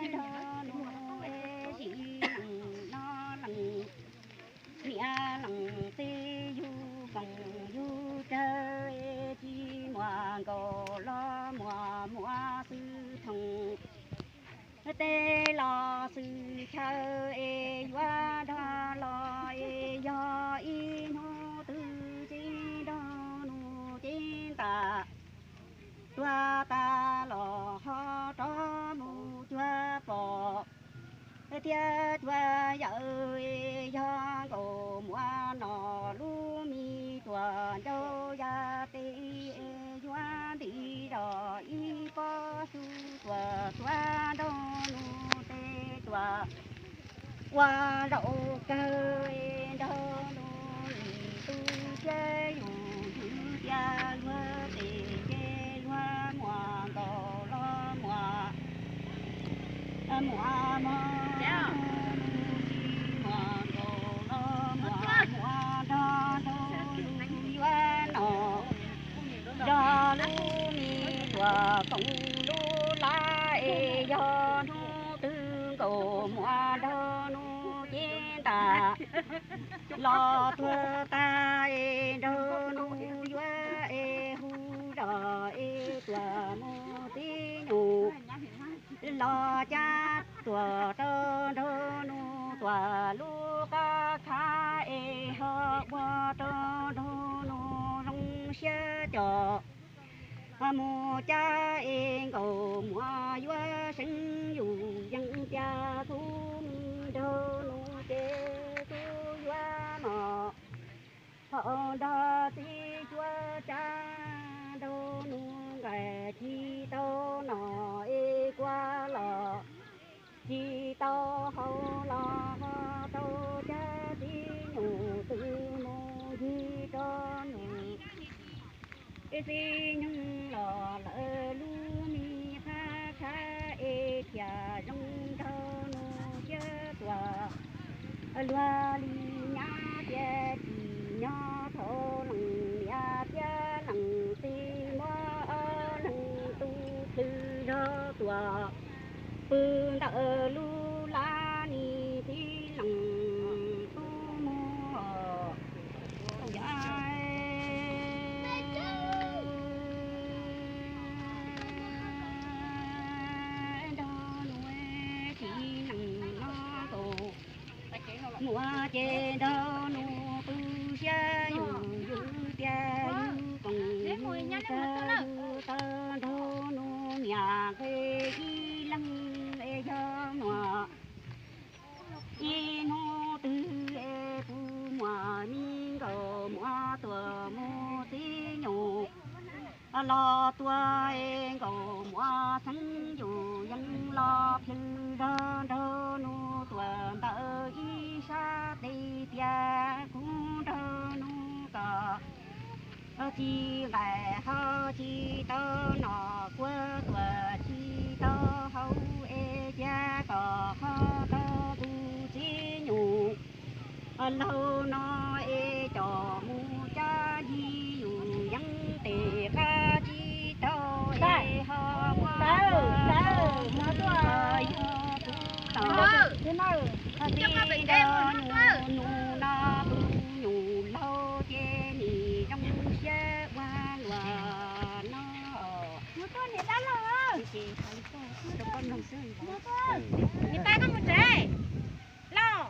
Nrog nus es sim neej no leej niam leej txiv yug koom yug kawg, tsis muaj nkauj los muaj muam xwb thooj tej los xwm chaw es yuav nrog los es yog ib hnub twg tsis nrog nus ces ntam tuag tas los ho rov mus cuag pom thiab cuag yawm, yog nkauj muam no lub me tuam ncauj yaj teb yuav ntim zog ib pob xub tuam tuav nrog nus tej tuam ua zaum kawg nrog nus nim tu siab yus ywg tias luag tes ces luag muaj nkauj los muaj muaj mog, tsis muaj nkauj los muaj muam nrog nus yuav noj zog lub me tuam koom lub lab es yog hnub twg nkauj muam nrog nus ces ntam los tuag tas es nrog nus yuav es hu zog es tuam mus txiv nyuj los cab tuam rau nrog nus tuam lub qab khav es ho ua rau nrog nus zoo siab cov mus cab es nkauj muam yuav seev yus yeej tias kuv mus nrog nus ces kuj yuav mos thaum nrog txiv cuab cab nrog nus nqaij tsis tau noj es kua los tsis tau haus los ho tau cab txiv nyuj twg mus ncig rau nus es txiv nyuj los lawm lub me qab khav es thiaj zoo nrog nus thiab tuam luag li nyab tiag tsis nyob thaum leej niam thiab leej txiv muab ob leeg tu plhws zog tuam pw ntawm lub lab ni txiv leej tub mus yam nrog nus txiv neej no kaus muam ces nrog nus tu siab yus ywg tias yus koom yus kawg yus tau nrog nus niam nqe ib leeg es yog muaj ib hnub twg es kuv muaj me nkauj muam tuam mus txiv nyuj los tuag es nkauj muam xeeb yus yeej los plhws zog nrog nus tuam ntawm ib sab tes tias kuv nrog nus kom tsis nqaij ho tsis tau noj kuv tuam tsis tau haus es cia kom ho tau kuv txiv nyuj laug no es coj mus cab ncig yus yeej tes qab tsis tau es ho muab yog kuv los txiv nrog nus nus no tus nyuj laug ces nim zoo siab ua luaj no. Niam tais, koj mus tsev los.